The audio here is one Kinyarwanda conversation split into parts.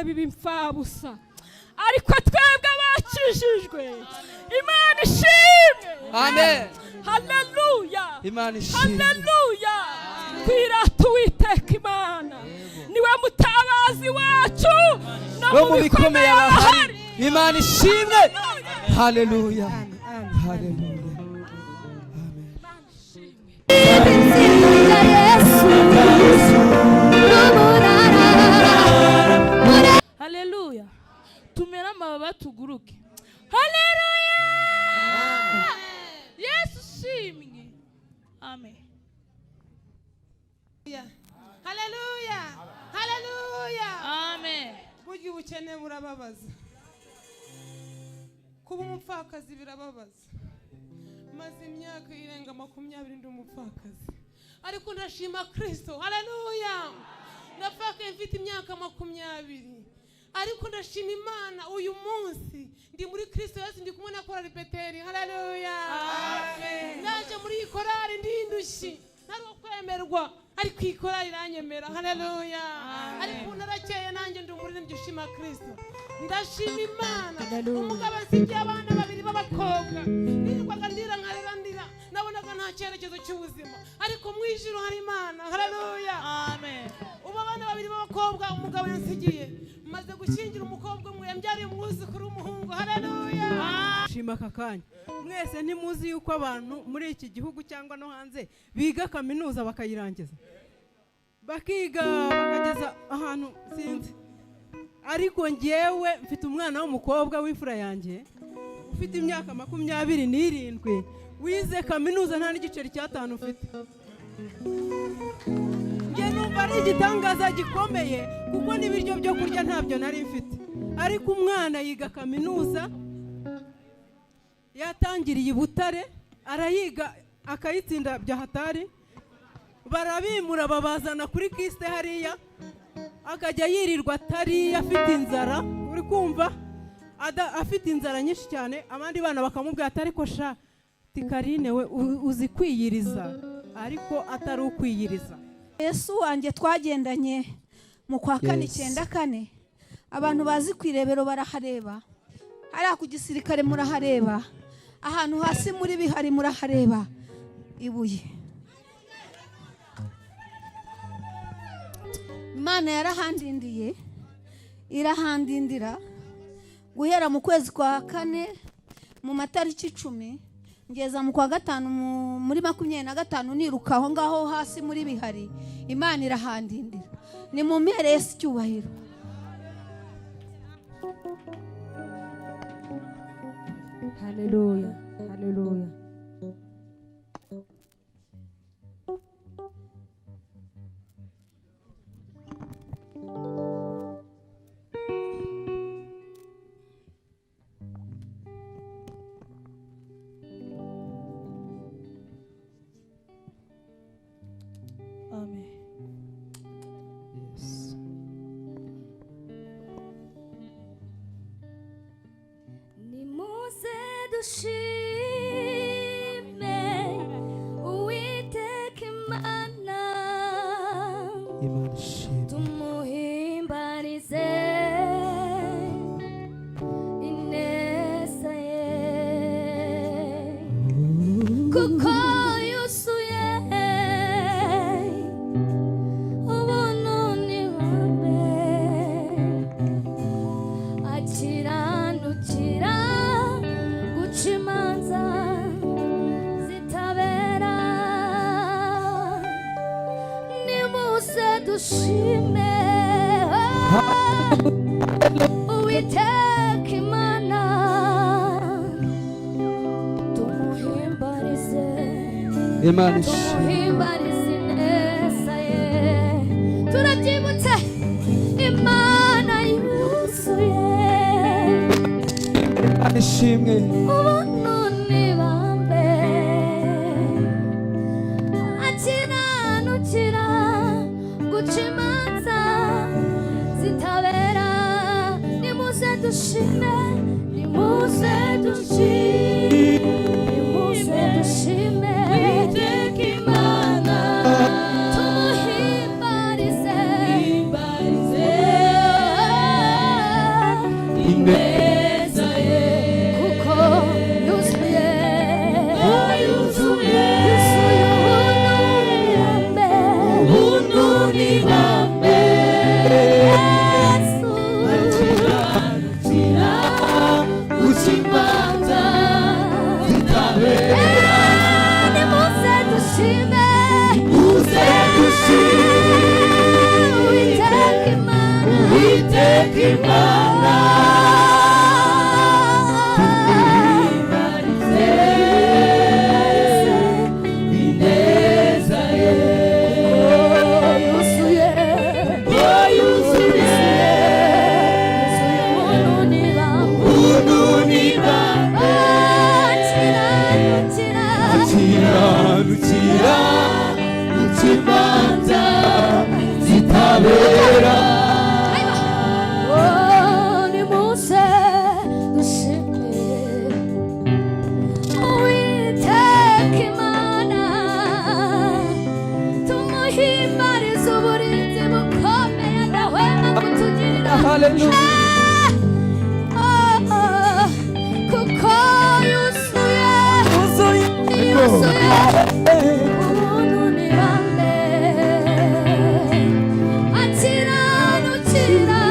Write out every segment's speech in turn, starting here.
Biba imfabusa, ariko twebwe abakijijwe, Imana ishimwe. Amen. Haleluya. Imana ishimwe. Haleluya! Twirata Uwiteka Imana, niwe mutabazi wacu, no mu bikomeye arahari. Imana ishimwe. Haleluya, haleluya. Imana ishimwe. Ibitsinda Yesu n'umunara. Haleluya! Tumere amababa tuguruke. Haleluya! Yesu ushimwe. Amen. Haleluya, haleluya. Amen. Burya ubukene burababaza, kuba umupfakazi birababaza. Maze imyaka irenga 20 ndi umupfakazi, ariko ndashima Kirisito. Haleluya! Napfakaye mfite imyaka 20, ariko ndashima Imana, uyu munsi ndi muri Kirisito Yesu, ndi kumwe na korali Beteri. Haleluya! Naje muri iyi korali ndi indushyi, ntari uwo kwemerwa, ariko iyi korali iranyemera. Haleluya! Ariko ubu narakeye, nanjye ndi umuririmbyi ushima Kirisito. Ndashima Imana. Umugabo ansigiye abana babiri b'abakobwa. Nirirwaga ndira, nkarera ndira, nabonaga nta cyerekezo cy'ubuzima, ariko mu ijuru hari Imana. Haleluya! Amen. Ubu abana babiri b'abakobwa umugabo yansigiye, maze gushyingira umukobwa umwe, yambyariye umwuzukuru w'umuhungu. Haleluya! Shima aka kanya mwese. Ntimuzi yuko abantu muri iki gihugu cyangwa no hanze biga kaminuza bakayirangiza, bakiga bakageza ahantu sinzi, ariko ngewe mfite umwana w'umukobwa w'imfura yanjye ufite imyaka 27 wize kaminuza nta n'igiceri cy'atanu ufite. Njye numva ari igitangaza gikomeye, kuko n'ibiryo byo kurya ntabyo nari mfite, ariko umwana yiga kaminuza. Yatangiriye i Butare, arayiga akayitsinda bya hatari, barabimura babazana kuri KIST hariya, akajya yirirwa atariye, afite inzara, uri kumva, afite inzara nyinshi cyane. Abandi bana bakamubwira ati: "Ariko sha Karine we, uzi kwiyiriza," ariko atari ukwiyiriza. Yesu wanjye twagendanye mu kwa kane 94. Abantu bazi ku Irebero barahareba, hariya ku gisirikare murahareba, ahantu hasi muri Bihari murahareba ibuye. Imana yarahandindiye, irahandindira guhera mu kwezi kwa kane mu matariki 10 ngeza mu kwa gatanu muri 25, niruka aho ngaho hasi muri Bihari. Imana irahandindira. Ni mu mpere Yesu icyubahiro. Haleluya, haleluya. Amen. Yes. Nimuze dushime Uwiteka Imana, Imana ishimwe. tumuhimbarize ineza ye, kuko yuzuye ubuntu n'ibambe, akiranukira guca imanza zitabera. Nimuze dushime Uwiteka Imana, tumuhimbarize, Imana ishimwe. tumuhimbarize ineza ye. Turabyibutse, Imana yuzuye Imana ishimwe. ubuntu n'ibambe, akiranukira guca imanza zitabera. Nimuze dushime, nimuze dushime, nimuze dushime Uwiteka Imana, tumuhimbarize. Ineza ye, kuko yuzuye, yuzuye, yuzuye ubuntu n'ibambe, ubuntu n'ibambe. Yesu Akira guca imanza zitabera. Nimuze dushime, Muze dushime Uwiteka Imana, Uwiteka Imana, tumuhimbarize ineza ye, yuzuye, oh yuzuye yuzuye ubuntu n'ibambe. ubuntu n'ibambe. Akiranukira, Akiranukira guca imanza zitabera. Oh, nimuze dushime Uwiteka Imana, tumuhimbarize uburinzi bukomeye adahwema kutugirira. Hallelujah. Oh, oh, kuko yuzuye, Yuzuye. yuzuye ubuntu n'ibambe. Akiranukira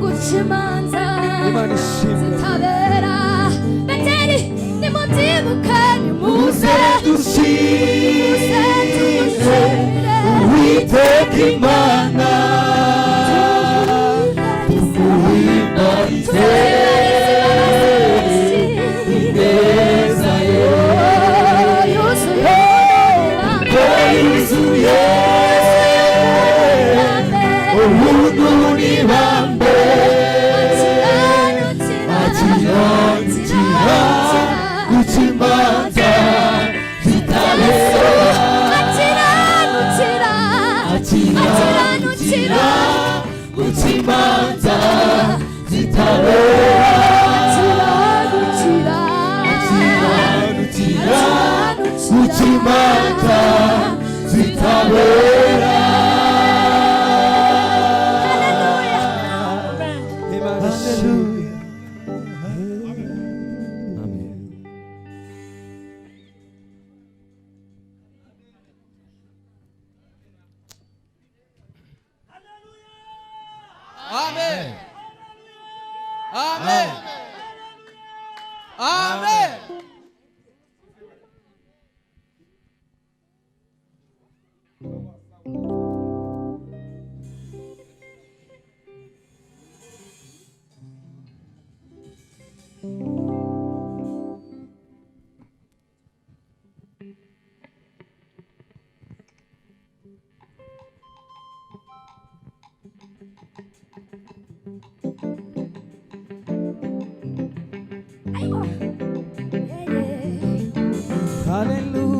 guca imanza Imana ishimwe. zitabera. Beteli, nimubyibuke, nimuze Muze dushime tumushimire. Uwiteka Imana, tumuhimbarize ineza ye, yuzuye ko yuzuye ubuntu n'ibambe. Akiranukira guca imanza zitabera. Akiranukira, Akiranukira guca imanza zitabera. akiranukira, Akiranukira guca imanza zitabera. Imana ishimwe. Amen. Amen. Amen. Amen.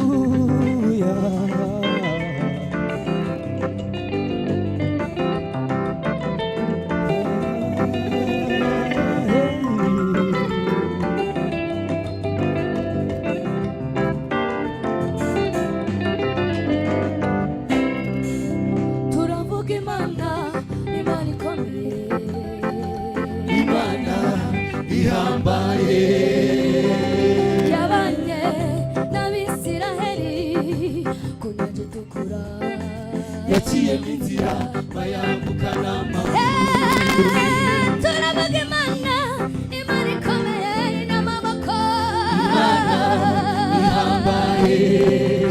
Hallelujah. Turavuga Imana, Imana ikomeye. Imana ihambaye, Yabanye n'Abisiraheli ku nyanja itukura. yaciyemo inzira bayambukana amaguru. Eh, turavuga Imana, Imana ikomeye n'amaboko. Imana ihambaye,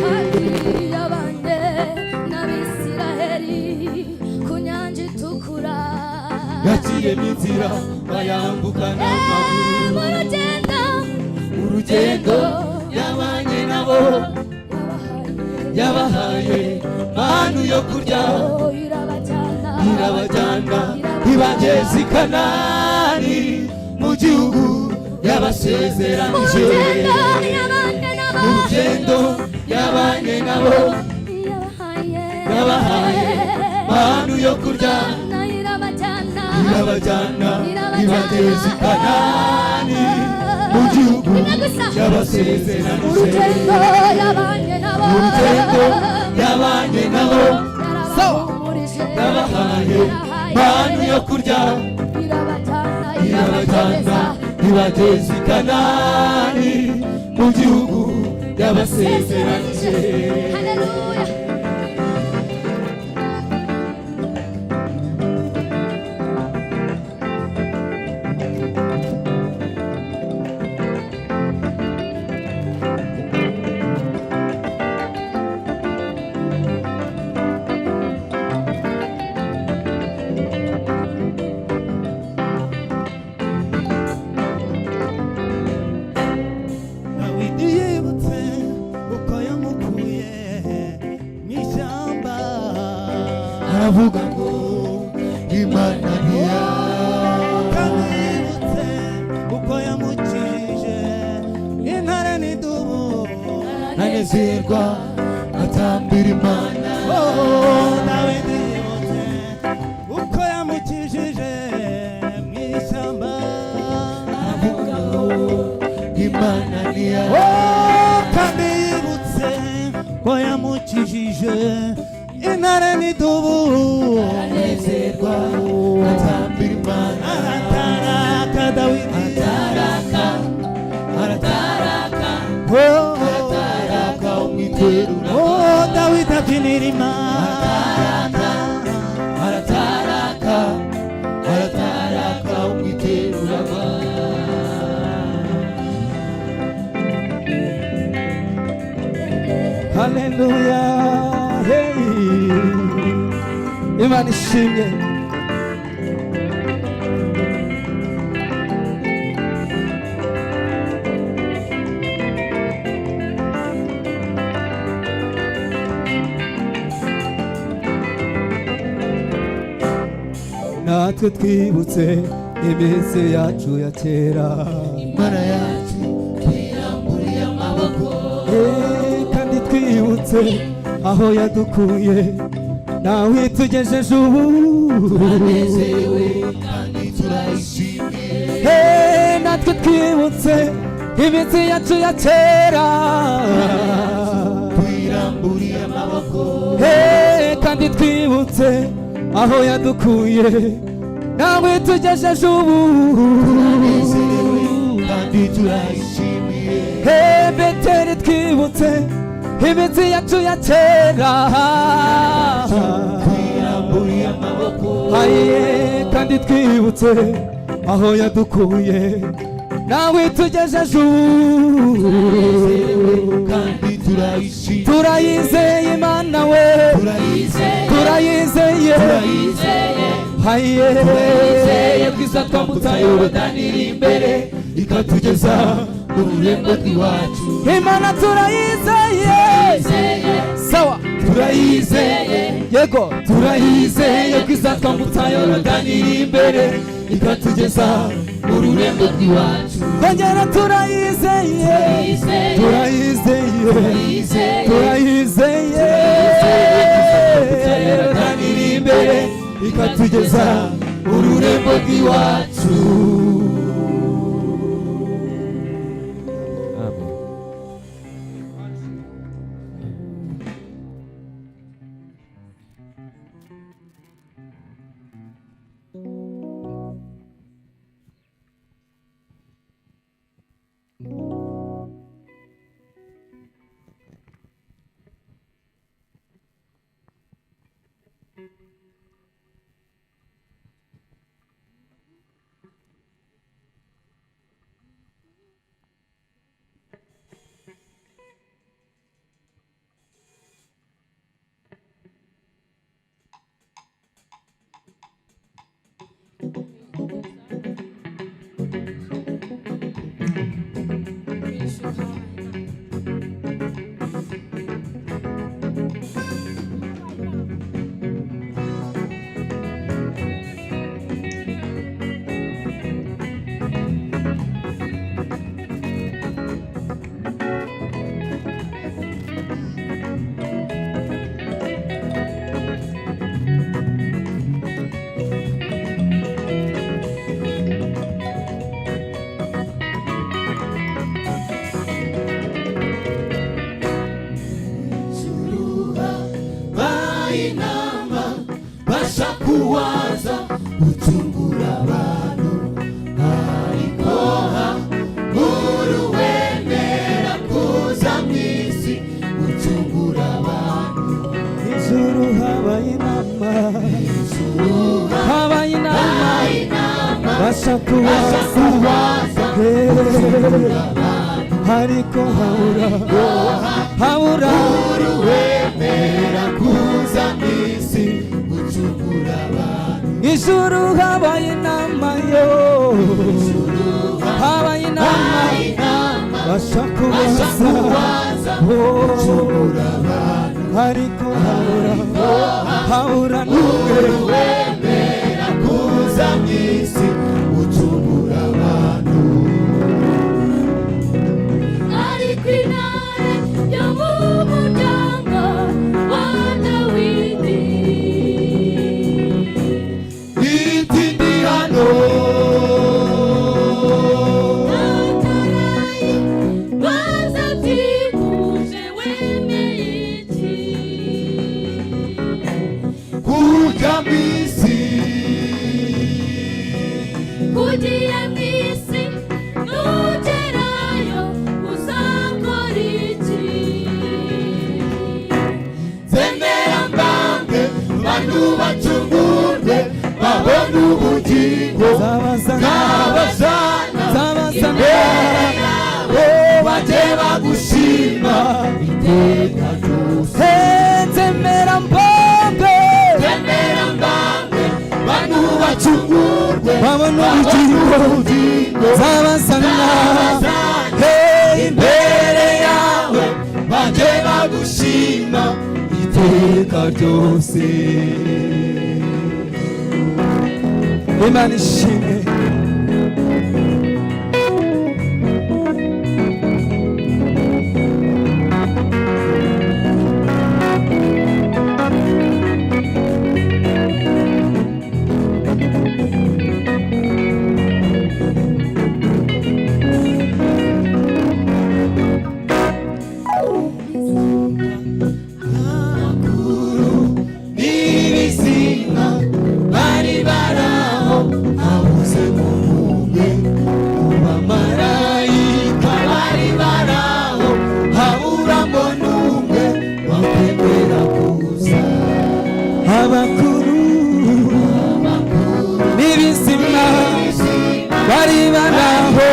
Kandi yabanye n'Abisiraheli ku nyanja itukura. yaciyemo inzira bayambukana Eh, amaguru. mu rugendo Urugendo yabanye nabo, yabahaye yabahaye manu yo kurya, Oh, irabajyana, irabajyana ibageza i Kanani mu gihugu yabasezeranije. Urugendo yabanye nabo, Urugendo yabanye nabo, yabahaye, yabahaye manu yo kurya, irabajyana, irabajyana ibageza i Kanani mu gihugu Rimwe gusa. yabasezeranije. Urugendo yabanye nabo, Urugendo yabanye nabo, yarabahumurije, yabahaye manu yo kurya, irabajyana, irabajyana Irabajyana ibageza i Kanani mu gihugu yabasezeranije. Haleluya. Dawidi yibutse uko yamukuye mu ishyamba, aravuga ngo Imana ntiya, kandi yibutse uko yamukijije intare n'idubu, anezerwa atambira Imana. Oh, Dawidi yibutse uko yamukijije mu ishyamba, aravuga ngo Imana ntiya, Oh, kandi yibutse ko yamukijije intare n'idubu, anezerwa atambira Imana. Arataraka Dawidi, arataraka, arataraka, Oh, arataraka umwiterura. Oh, Dawidi abyinira Imana, arataraka, arataraka umwiterura. Haleluya, hey. Imana ishimwe. Natwe twibutse iminsi yacu ya kera, Imana yacu twiramburiye amaboko. Eh, kandi twibutse aho yadukuye nawe itugejeje ubu. Turanezerewe kandi turayishimiye. Eh, natwe twibutse iminsi yacu ya kera, twiramburiye amaboko. Eh, kandi twibutse aho yadukuye nawe itugejeje ubu. Turanezerewe kandi turayishimiye. Hey, Beteli twibutse iminsi yacu ya kera, twiramburiye amaboko. Aye, kandi twibutse aho yadukuye nawe tugejeje ubu. Turanezerewe kandi turayishimiye. Turayizeye Imana we, turayizeye, turayizeye, turayizeye, aye, turayizeye bwiza twambutsa Yorodani iri imbere ikatugeza mu rurembo rw'iwacu. Imana turayizeye, sawa, turayizeye, yego, turayizeye bwiza twambutsa Yorodani iri imbere ikatugeza mu rurembo rw'iwacu. Kongera turayizeye, turayizeye, turayizeye, Yorodani iri imbere ikatugeza mu rurembo rw'iwacu. Amen. Bashaka uwaza, ariko habura, habura wemera kuza mu isi gucungura abantu. Ijuru habaye inama, yo habaye inama, bashaka uwaza, gucungura abantu, ariko habura, habura n'umwe wemera kuza mu isi gucungura abantu. Ariko intare yo mu muryango wa Dawidi Iti ndi hano, Natarayi baza byihuse wemeye iki? Kujya mu isi, Kugiye mu isi nugerayo uzakora iki? Zemera mbambe bantu bacungurwe babone ubugingo, Nzabazana, nzabazana nzabazana imbere yawe bajye bagushima iteka ryose. Nzemera mbambe, Zemera mbambe bantu bacungurwe babone ubugingo, ubugingo, nzabazana nzabazana imbere yawe bajye bagushima iteka ryose. Imana ishimwe. N'ibizima bari baraho habuze umwe mu bamarayika, bari baraho haburamo n'umwe wakwemera kuza. Abakuru n'ibizima bari baraho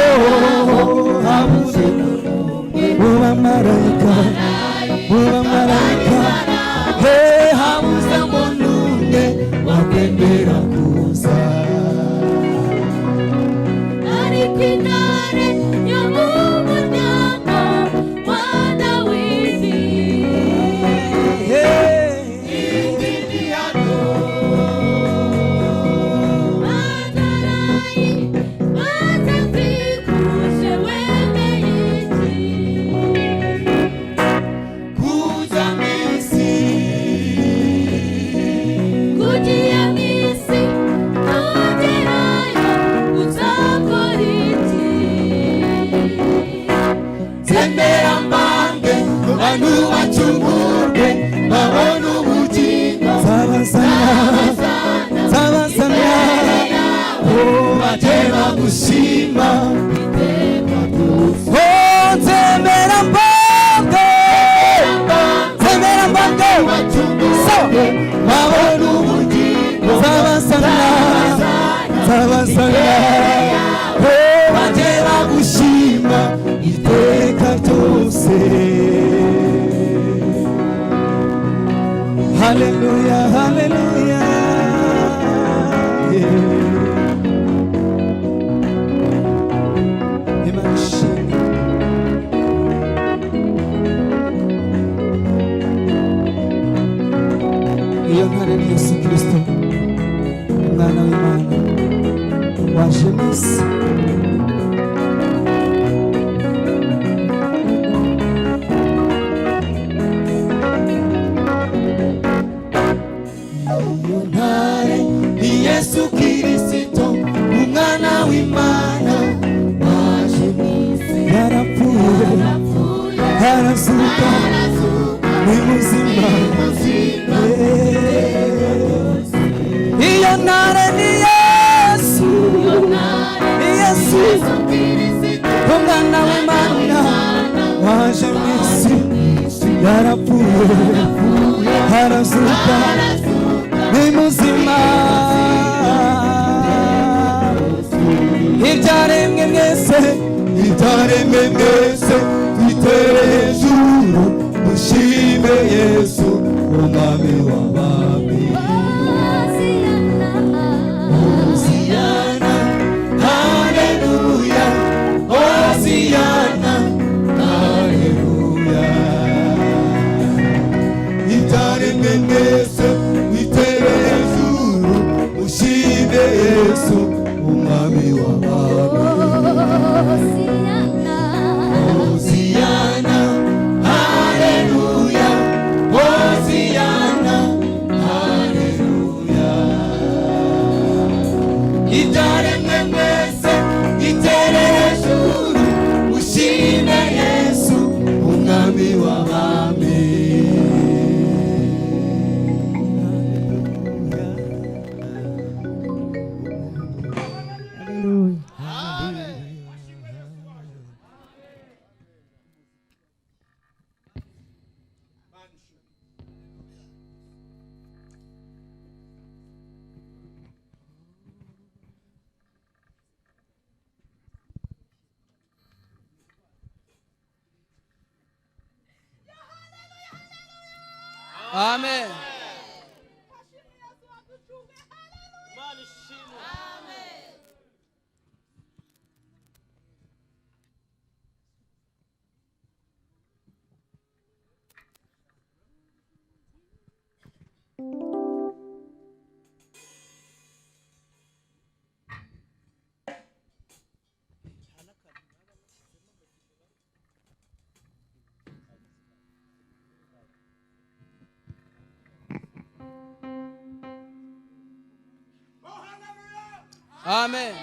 habuze mu bamarayika, mu bamarayika he habuzemo n'umwe wakwemera kuza. Ariko intare yo mu muryango wa Dawidi Atarayi baza kwikuje wemeye iki? Kuza mu isi, Kugiye mu isi nugerayo uzakora iki? Zemera mbambe bantu bacungurwe babone ubugingo, Nzabazana, nzabazana bajye bagushima iteka ryose. Oh, nzemera mbambe, nzemera mbambe, Bacungurwe babone ubugingo, nzabazana, nzabazana oh, bajye bagushima iteka ryose. Haleluya, haleluya. Yeah. Imana ishimwe. Iyo ntare ni Yesu Kirisito, umwana w'Imana waje mu isi. Iyo ntare ni Yesu Kirisito, umwana w'Imana waje mu isi. Yarapfuye, arazuka, ni muzima. Iyo ntare ni Yesu, ni Yesu, umwana w'Imana waje mu isi. Yarapfuye, arazuka, ni muzima. Ibyaremwe mwese, ibyaremwe mwese, twitere hejuru mushime Yesu umwami w'abami. Hosiana, haleluya, Hosiana, haleluya. Ibyaremwe mwese, twitere hejuru mushime Yesu umwami w'abami. Hosiana, haleluya, Hosiana, haleluya. Ibyaremwe mwese, itere hejuru mushime Yesu umwami w'abami. Amen. Amen.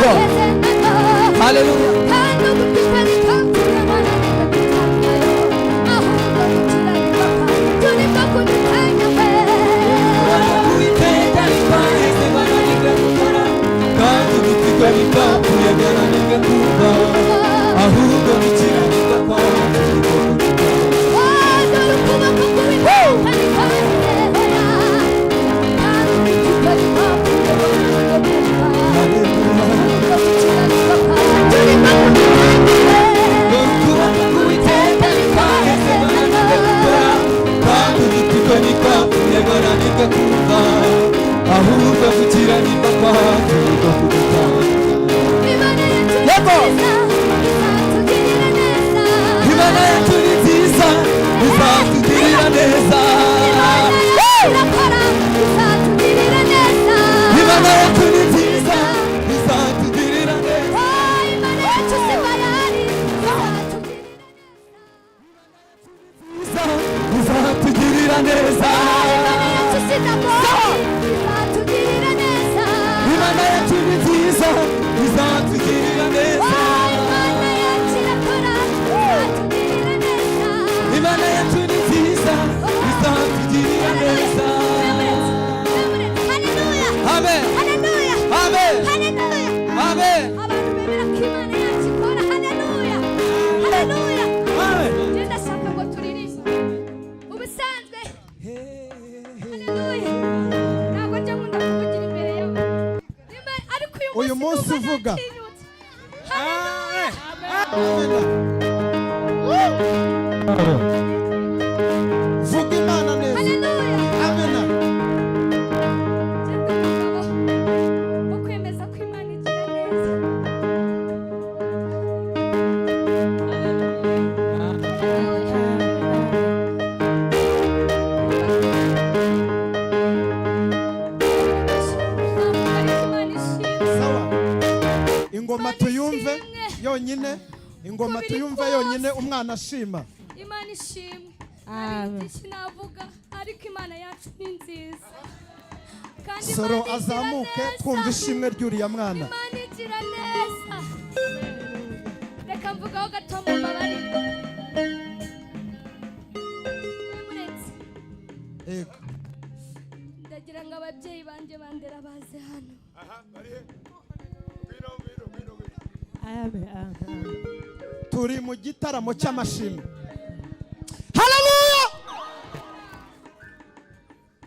Yego. Haleluya. Uwiteka ntitwaheze bananirwe gukora, kandi ugutwi kwe ntikwapfuye byananirwe kumva, ahubwo gukiranirwa kwacu niko kudutanga. Dore ukuboko k'Uwiteka ntitwaheze bananirwe gukora, kandi ugutwi kwe ntikwapfuye bananirwe kumva, ahubwo gukiranirwa kwacu niko kudutanga. Yego. Imana yacu ni nziza, izatugirira neza. Imana yacu ni nziza, izatugirira neza. Izatugirira neza. Imana yacu ni nziza, izatugirira neza. Imana yacu ni nziza, izatugirira neza. Amen. Amen. Amen. Abantu bemera ko Imana yacu ikora, haleluya, haleluya. Amen. Njye ndashaka ngo turirimbe ubusanzwe, haleluya. Ntabwo njya nkunda kuvugira imbere yawe. Ariko Uyu munsi ndumva uvuga. natinyutse. Haleluya. Vuga Imana neza. Haleluya. Amena. Njye ndi umugabo wo kwemeza ko Imana igira neza. Ntabwo ariko Imana ishimwe. Sawa. Ingoma tuyumve yonyine, ingoma tuyumve yonyine, umwana ashima. Imana ishimwe. Hari byinshi navuga, ariko Imana yacu ni nziza. Kandi Soro Imana igira azamuke neza. twumva ishimwe ry'uriya mwana. Imana igira neza. Reka mvugaho gato mu mbabarire. Muretse. Yego. Ndagira ngo ababyeyi banjye bandera baze hano. Amen, amen. Turi mu gitaramo cy'amashimwe. Haleluya.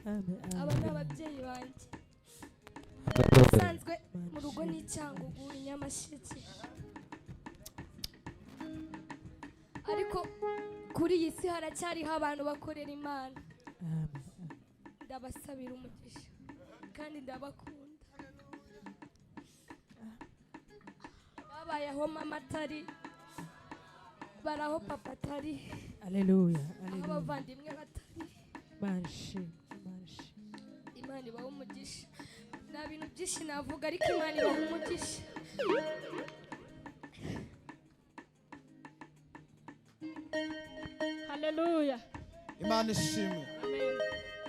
Amen, Aba amen. ni ababyeyi banjye. Ubusanzwe mu rugo ni Cyangugu, i Nyamasheke. Ariko kuri iyi si haracyariho abantu bakorera Imana. Ndabasabira umugisha kandi ndabakunda. Babayeho mama atari, bari aho papa atari, Haleluya. aho Haleluya. abavandimwe batari. Imana ishimwe. Imana ishimwe. Imana ibaha umugisha. Nta bintu byinshi navuga, ariko Imana ibaha umugisha. Haleluya. Imana ishimwe.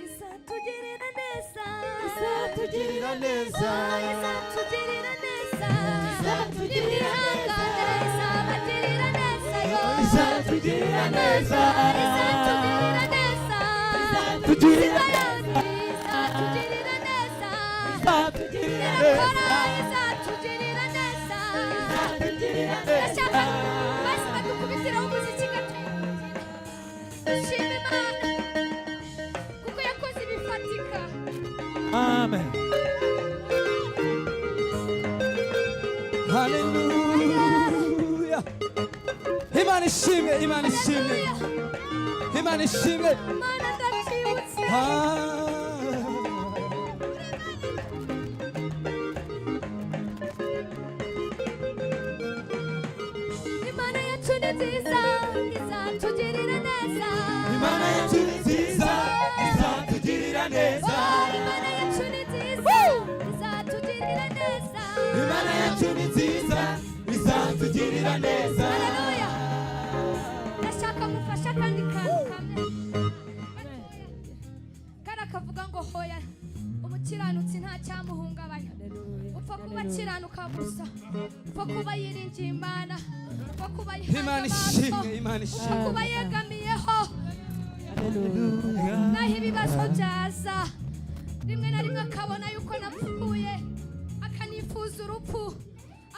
Izatugirira neza. Izatugirira neza. Izatugirira neza. Nimwihangane, izabagirira neza yo. Izatugirira neza. Izatugirira neza. Izatugirira neza. Izatugirira neza. Izatugirira neza. Irakora, izatugirira neza. Izatugirira neza. Ndashaka basi badukubitireho umuziki gato. Dushime Imana kuko yakoze ibifatika. Amen. Haleluya. Imana ishimwe, Imana ishimwe. Imana ishimwe. Mana ndabyibutse. Ah. Imana yacu ni nziza, izatugirira neza. Imana yacu ni nziza, izatugirira neza. Oh, Imana yacu ni nziza, izatugirira neza. Imana yacu ni nziza, izatugirira neza. Haleluya. Ndashaka mufashe akandi kantu kamwe. Kari akavuga ngo hoya, umukiranutsi nta cyamuhungabanya. Upfa Upfa kuba akiranuka gusa, upfa kuba yiringiye Imana, upfa kuba yihanze Imana amaso, ishimwe, Imana upfa ishimwe. kuba yegamiyeho. Naho ibibazo byaza rimwe na rimwe akabona yuko napfuye, akanifuza urupfu,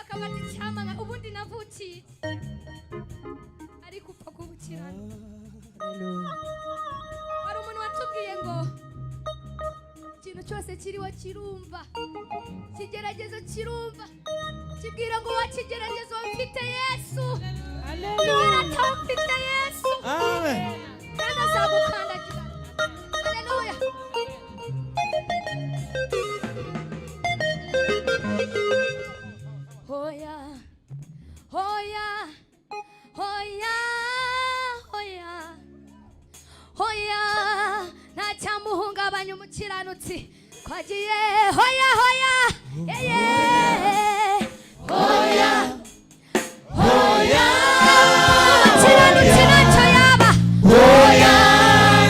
akabata icyamanga ubundi navukiye, ariko upfa kuba ukiranuka. Hari umuntu watubwiye ngo ikintu cyose kiriho kirumva, ikigeragezo kirumva, kibwira ngo wakigeragezo mfite Yesu, ibirata mfite Yesu, kandi azagukandagira. Haleluya. Hoya, hoya, hoya, hoya, hoya, ntacyamuhungabanya umukiranutsi twagiye. Hoya, hoya, yeye, hoya, hoya, umukiranutsi ntacyo yaba. Hoya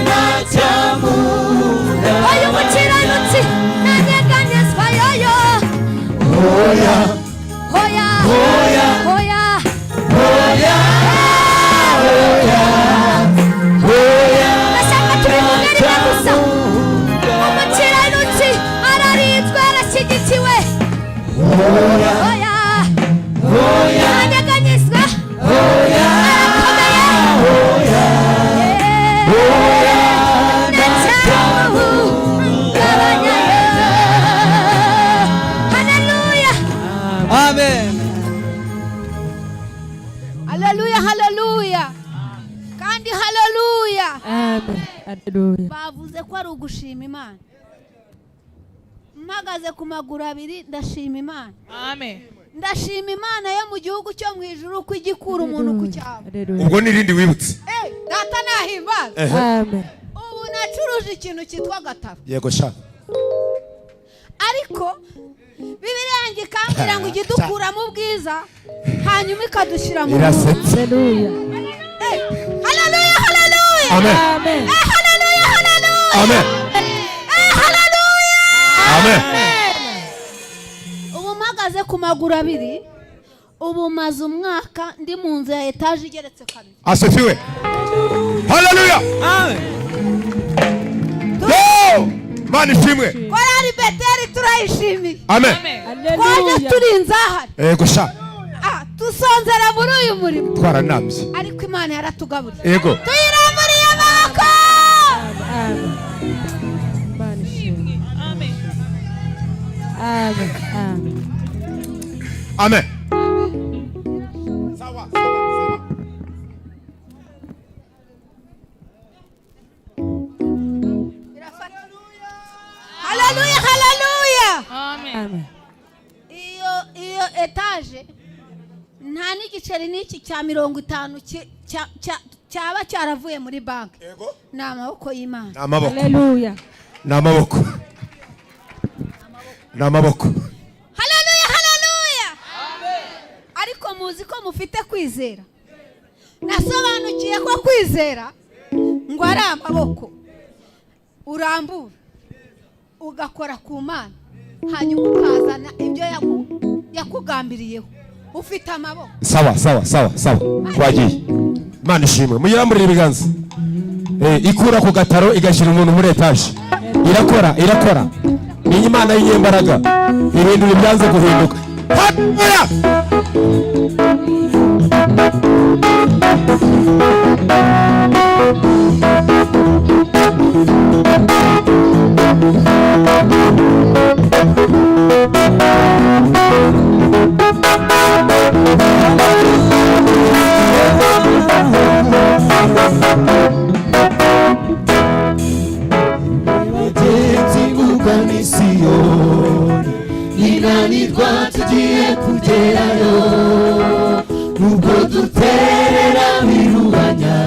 ntacyamuhungabanya. Hoya, umukiranutsi ntanyeganyezwa yoyo. Hoya, hoya, hoya, hoya, hoya, hoya, hoya. Ndashaka tubivuge rimwe gusa. Umukiranutsi ararinzwe, arashyigikiwe. Hoya, hoya, hoya, ntanyeganyezwa, hoya, arakomeye. Hoya, hoya, ntacyamuhungabanya. Haleluya. Amen. Haleluya, haleluya, kandi haleluya. Amen. Haleluya. Bavuze ko ari ugushima Imana. Mpagaze ku maguru abiri, ndashima Imana. Amen. Ndashima Imana yo mu gihugu cyo mu ijuru ko igikura umuntu ku cyabo. Ubwo n'irindi wibutse. Eh, data nahimbaza. Ehe. Amen. Ubu nacuruje ikintu cyitwa gataro, Yego sha. ariko Bibiliya yanjye ikambwira ngo ijye idukuramo ubwiza hanyuma ikadushyira mu Irasetse. Haleluya. Eh, haleluya, haleluya. Amen. Amen. Eh, haleluya, haleluya. Amen. Eh, haleluya. Amen. Ubu mpagaze ku maguru abiri, ubu maze umwaka ndi mu nzu ya etaje igeretse kabiri. Asifiwe. Haleluya. Amen. Yo! Imana ishimwe. Korari Beteri turayishimiye. Amen. Twaje Haleluya. turi inzahare, Yego sha. dusonzera muri uyu murimo, Twaranambye. ariko Imana yaratugaburiye. Yego. Tuyiramburiye amaboko. Amen. Imana ishimwe. Amen. Amen. Amen. Amen. Sawa, sawa, sawa. Haleluya, haleluya. Amen. Amen. Iyo etaje nta n'igiceri n'iki cya 50 cyaba cyaravuye muri banki. Yego. Ni amaboko y'Imana. Ni amaboko. Haleluya. Ni amaboko. Ni amaboko. Haleluya, haleluya. Ariko muzi ko mufite kwizera. Nasobanukiye ko kwizera ngo ari amaboko urambura ugakora ku Mana, hanyuma ukazana ibyo yakugambiriyeho. Ufite amaboko. Sawa, sawa, sawa, sawa. Twagiye. Imana ishimwe. Muyiramburire ibiganza. Ikura ku gataro igashyira umuntu muri etaje. Irakora, irakora. Ni Imana y'inyembaraga. Ibintu byanze guhinduka. Haleluya! Bagenzi mugana i Siyoni, ninanirwa tugiye kugerayo, nubwo duterera birubanya,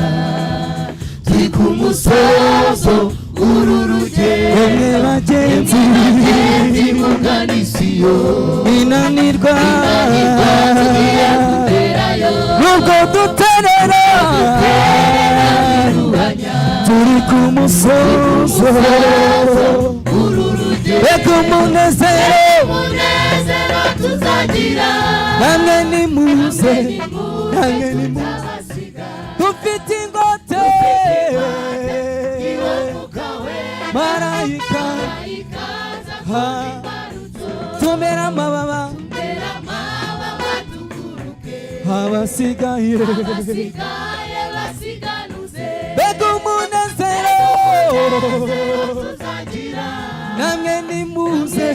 turi ku musozo uru rugendo. Emwe bagenzi, Bagenzi mugana i Siyoni, ninanirwa, ninanirwa tugiye kugerayo, nubwo duterera birubanya, turi ku musozo. uru rugendo. Reka umunezero Umunezero Tuzagira. Namwe nimuze, namwe nimuze, dufite ingote. Marayika tumera amababa, abasigaye mbega umunezero. Namwe nimuze,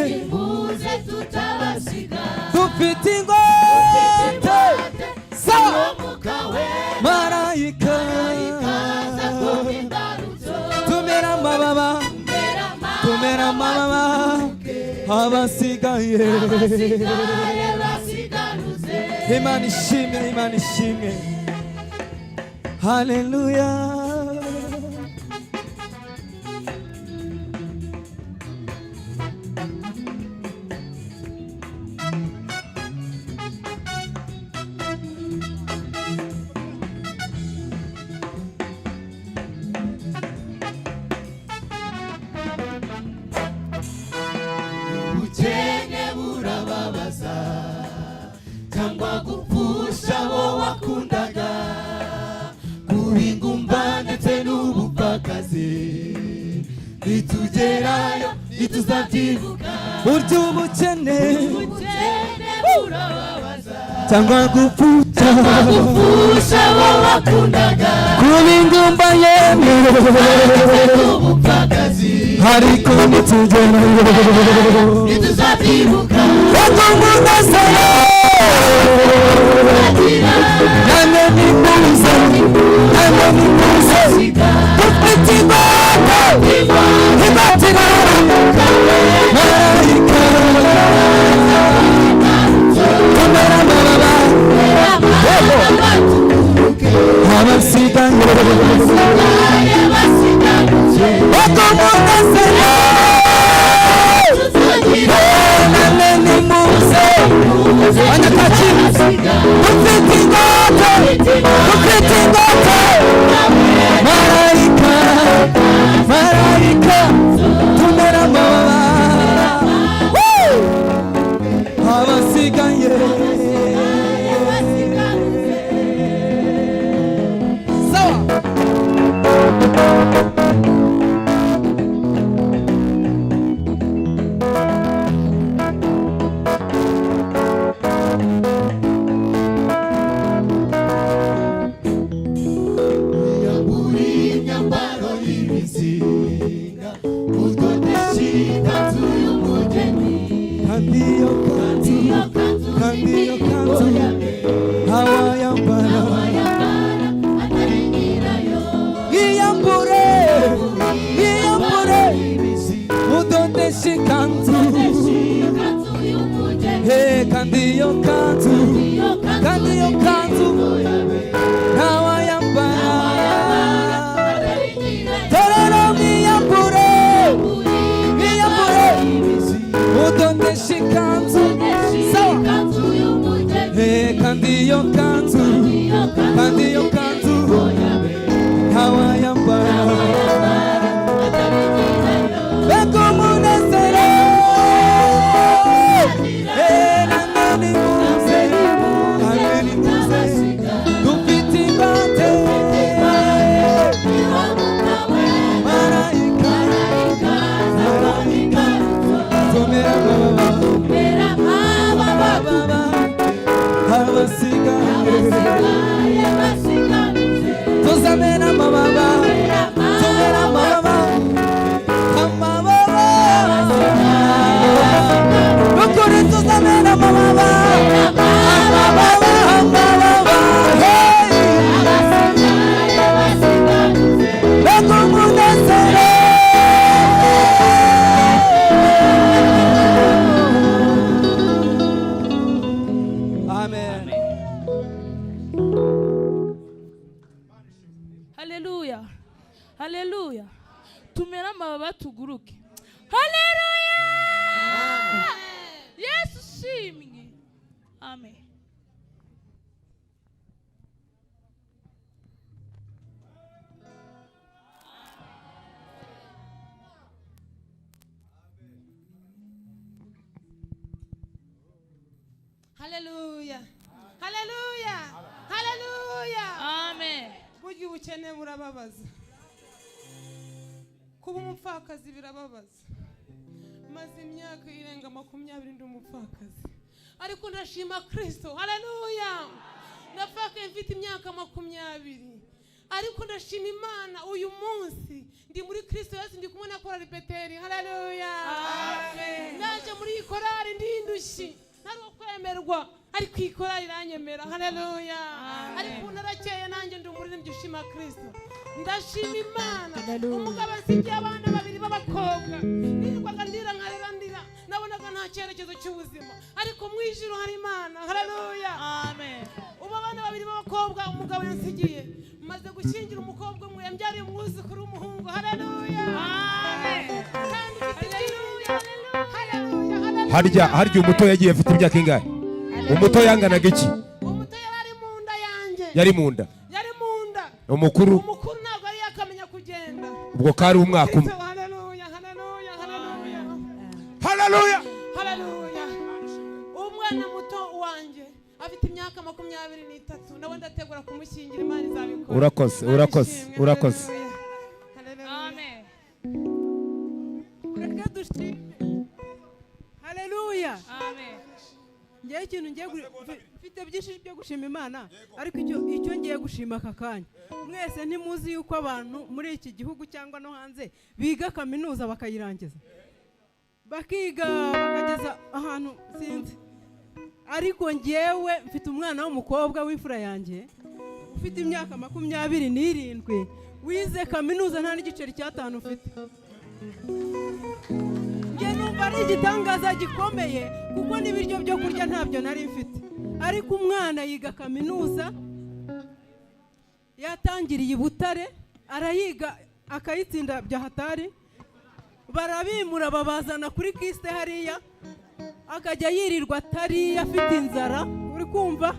dufite ingote. Sawa, marayika tumera amababa, tumera amababa, abasigaye. Imana ishimwe, Imana ishimwe. Haleluya. Ubukene burababaza cyangwa gupfusha abo wakundaga, kuba ingumba ndetse n'ubupfakazi, nitugerayo ntituzabyibuka. Burya ubukene Ubukene burababaza cyangwa gupfusha, gupfusha abo wakundaga, kuba ingumba yemwe n'ubupfakazi, ariko nitugerayo ntituzabyibuka. Mbega umunezero. Namwe nimuze, namwe nimuze, dufite ingwate, ingwate marayika tumera amababa, abasigaye. Mbega umunezero. Namwe nimuze, abanyakacyiru, dufite ingwate, dufite ingwate. Marayika, marayika tumera amababa. Woo! Abasigaye. Sawa. Uri imyambaro y'imizinga, udodesha ikanzu y'umugeni, kandi iyo kanzu, kandi iyo kanzu ntawayambara. Atari nyirayo. Mwiyambure, mwiyambure, mudodeshe ikanzu. Ikanzu y'umugeni, Hey, kandi iyo kanzu, kandi iyo kanzu ntawayambara. Atari nyirayo. Torero, mwiyambure, mwiyambure, mudodeshe ikanzu. Sawa. Ikanzu y'umugeni, Hey, kandi iyo kanzu, kandi iyo kanzu ntawayambara. Atari nyirayo. Mbega umunezero. Eh, namwe nimuze, namwe nimuze, dufite ingwate. Marayika, marayika tumera amababa, abasigaye. Tuzamena amababa, tumera amababa, amababa. Nukuri tuzamena amababa, amababa, amababa. Hey! Mbega umunezero. Amen. Haleluya, haleluya. Tumere amababa tuguruke. Haleluya. Yesu ushimwe. Amen. Haleluya, haleluya, haleluya. Amen. Burya ubukene burababaza, kuba umupfakazi birababaza. Maze imyaka irenga 20 ndi umupfakazi, ariko ndashima Kristo. Haleluya. Napfakaye mfite imyaka 20, ariko ndashima Imana uyu munsi ndi muri Kristo Yesu, ndi kumwe na korali Beteli. Haleluya. Naje muri iyi korali ndi indushyi, ntari uwo kwemerwa, ariko iyi korali iranyemera. Haleluya. Ariko ubu narakeye, nanjye ndi umuririmbyi ushima Kristo. Ndashima Imana. Umugabo ansigiye abana babiri b'abakobwa. Nirirwaga ndira nkarera ndira, nabonaga nta cyerekezo cy'ubuzima, ariko mu ijuru hari Imana. Haleluya. Amen. Ubu abana babiri b'abakobwa umugabo yansigiye, maze gushyingira umukobwa umwe, yambyariye umwuzukuru w'umuhungu. Haleluya. Kandi mfite ibyiringiro. Haleluya, haleluya. Harya umuto yagiye afite imyaka ingahe? Umuto yanganaga iki? Umuto yari ari mu nda yanjye. Yari mu nda. Yari mu nda. Umukuru? Umukuru ntabwo yari yakamenya kugenda. Ubwo kari umwaka umwe. Haleluya, haleluya, haleluya. Haleluya. Haleluya. Umwana muto wanjye afite imyaka 23, nawe ndategura kumushyingira, Imana izabikora. Urakoze, urakoze, urakoze. Amen. Reka dushime. Haleluya. Amen. Ngewe ikintu ngiye mfite byinshi byo gushima Imana, ariko icyo ngiye gushima aka kanya, mwese ntimuzi yuko abantu muri iki gihugu cyangwa no hanze biga kaminuza bakayirangiza, bakiga bakageza ahantu sinzi, ariko ngewe mfite umwana w'umukobwa w'imfura yanjye ufite imyaka 27 wize kaminuza nta n'igiceri cy'atanu ufite. Njye numva ari igitangaza gikomeye, kuko n'ibiryo byo kurya ntabyo nari mfite, ariko umwana yiga kaminuza, yatangiriye i Butare, arayiga akayitsinda bya hatari, barabimura babazana kuri kiste hariya, akajya yirirwa atariye afite inzara, uri kumva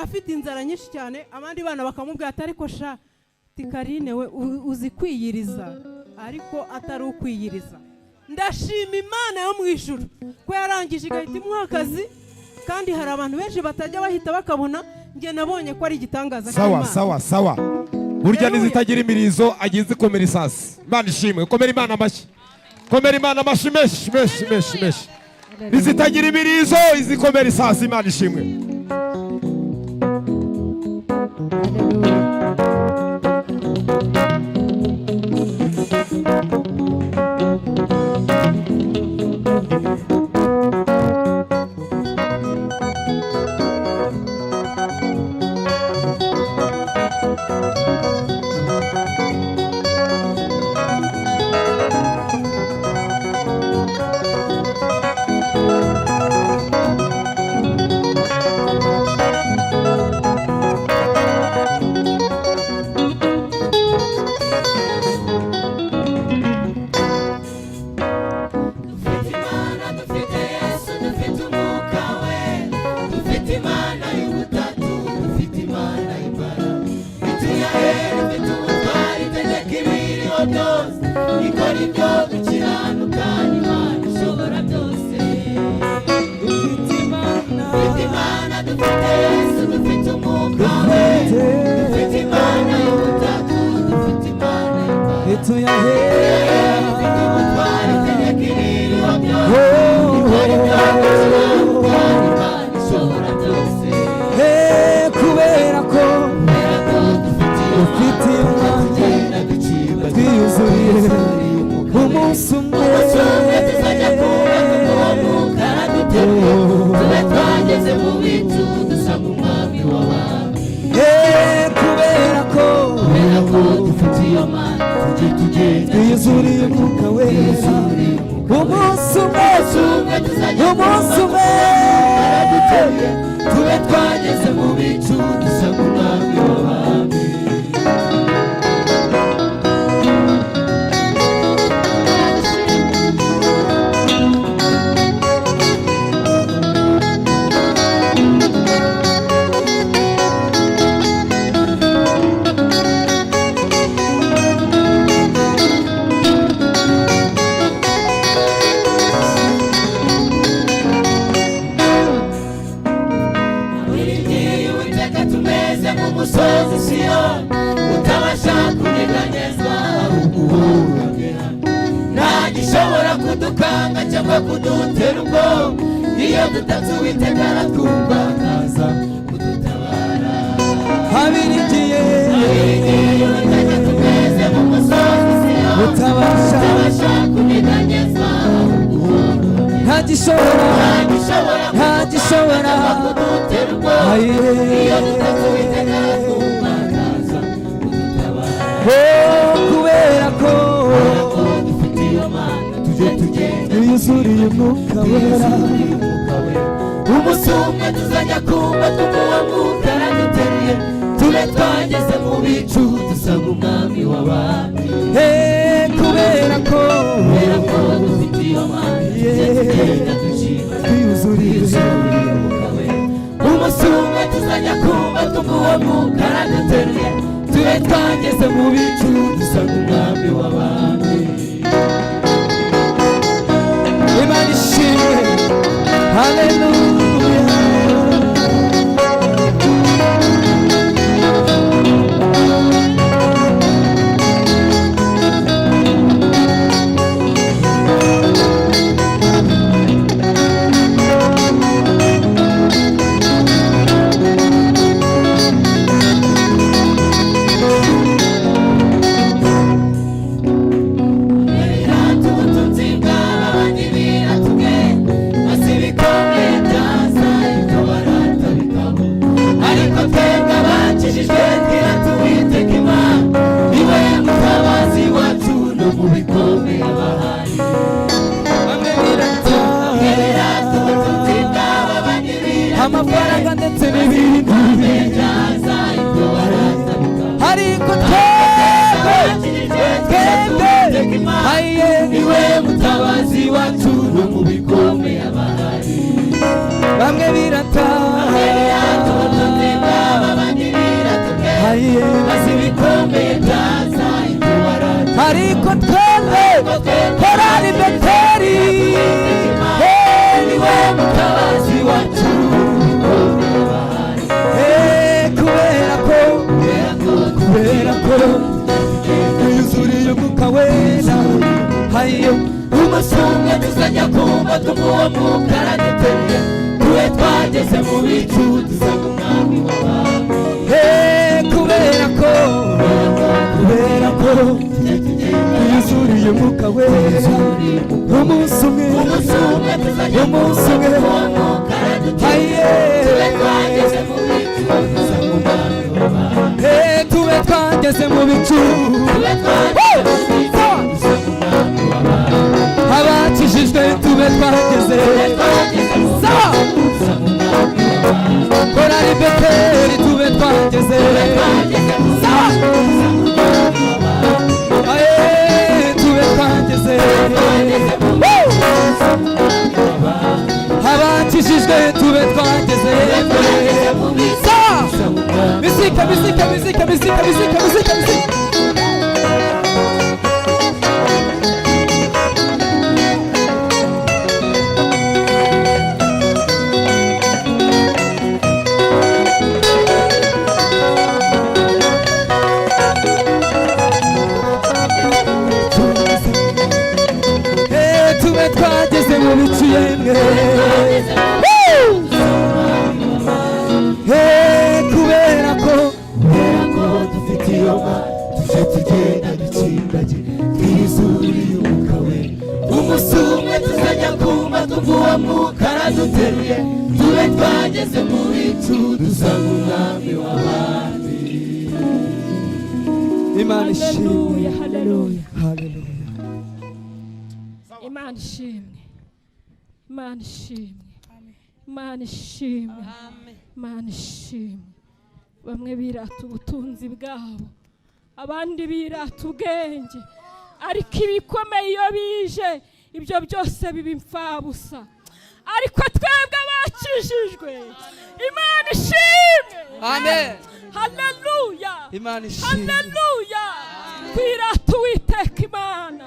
afite inzara nyinshi cyane. Abandi bana bakamubwira ati ariko sha Karine we uzi kwiyiriza, ariko atari ukwiyiriza. Ndashima Imana yo mu ijuru ko yarangije igahita imuha akazi, kandi hari abantu benshi batajya bahita bakabona. Njye nabonye ko ari igitangaza Sawa, cy'Imana. sawa, sawa. Burya nizitagira imirizo agiye zikomera isasi. Imana ishimwe. Komera Imana amashyi. Komera Imana amashyi menshi menshi menshi menshi. Nizitagira imirizo izikomera isasi. Imana ishimwe. Kubera ko ufite Imana twiyuzuriye, umunsi umwe tuzajya kubaka uwo mwuka araduteruye, tube twageze mu bicu dusanga umwami w'abami. Kubera ko dufite iyo Mana tujye tugenda twiyuzuriye umwuka wera, umunsi umwe, umunsi umwe araduteruye, tube twageze mu bicu dusanga umwami w'abami. musozi Siyoni utabasha kunyeganyezwa, ahubwo nta gishobora kudukanga cyangwa kudutera ubwoba. Iyo dutatse Uwiteka aratwumva akaza kudutabara. Abiringiye Abiringiye Uwiteka tumeze mu musozi Siyoni utabasha utabasha kunyeganyezwa, ahubwo nta gishobora nta gishobora nta gishobora kudutera ubwoba. Aye. Iyo dutatse Uwiteka aratwumva akaza kudutabara. Oh, kubera ko Dufite iyo Mana tujye tugenda twiyuzuriye umwuka wera. Umunsi umwe tuzajya kumva twumva mwuka araduteruye, tube twageze mu bicu dusanga umwami w'abami. Eh, kubera ko Kubera ko dufite iyo Mana tujye tugenda dushima twiyuzuriye umwuka wera. Umunsi umwe tuzajya kumva twumva uwo mwuka araduteruye, tube twageze mu bicu dusanga umwami w'abami. Imana ishimwe, haleluya. Birata ubutunzi bw'abandi biratugenda, maze ibikombe byaza ibyo barata bikaba. Ariko twebwe abakijijwe twirata Uwiteka Imana, niwe mutabazi wacu no mu bikombe bahari. Bamwe birata Birata ubutunzi bw'abandi biratugenda, amafaranga ndetse n'ibindi byaza ibyo barata bikaba. Ariko twebwe Abakijijwe twirata twebwe Uwiteka Imana, aye niwe mutabazi wacu no mu bikombe bahari. Bamwe birata Birata ubutunzi bw'abandi biratugenda, aye maze ibikombe byaza ibyo barata. Ariko twebwe korali Beteri, eh, Niwe mutabazi wacu eh, kubera ko kubera ko twiyuzuriye umwuka wera hayo. Umunsi umwe tuzajya kumva twumva uwo mwuka araduteruye, tube twageze mu bicu dusanga umwami w'abami. Eh, kubera ko kubera ko twiyuzuriye umwuka wera, umunsi umwe Umunsi umwe tuzajya umunsi kumva umwe twumva uwo mwuka araduteruye, aye tube twageze mu bicu dusanga umwami w'abami. Eh, tube twageze mu bicu Tube twageze mu bicu dusanga umwami w'abami. Abakijijwe tube twageze Tube twageze mu sawa bicu dusanga umwami w'abami. Korali Beteri tube twageze Tube twageze mu sawa bicu dusanga umwami w'abami. Aye, tube twageze Twageze mu Woo! bicu dusanga umwami w'abami. Abakijijwe tube twageze Twageze mu bicu sawa dusanga umwami. Misika misika misika misika misika misika misika. Eh, tube twageze mu bicu yemwe. Woo! Eh, kubera ko Kubera ko dufite iyo Mana tujye tugenda dutsindagira twizuriye umwuka wera. Umunsi umwe tuzajya kumva twumva uwo mwuka araduteruye, tube twageze mu bicu dusanga umwami w'abami. Imana ishimwe. Haleluya, haleluya. Haleluya. Imana ishimwe, Imana ishimwe, Imana ishimwe, Imana ishimwe. Bamwe birata ubutunzi bwabo, abandi birata ubwenge, ariko ibikomeye iyo bije ibyo byose biba imfabusa. Ariko twebwe abakijijwe, Imana ishimwe. Amen. Haleluya. Imana ishimwe. Haleluya. Twirata Uwiteka Imana,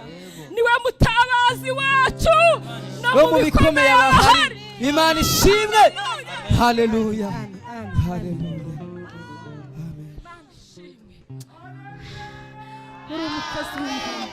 niwe mutabazi wacu no no mu bikomeye abahari. Imana ishimwe. Haleluya. Haleluya. Amen. Uri umukozi w'Imana.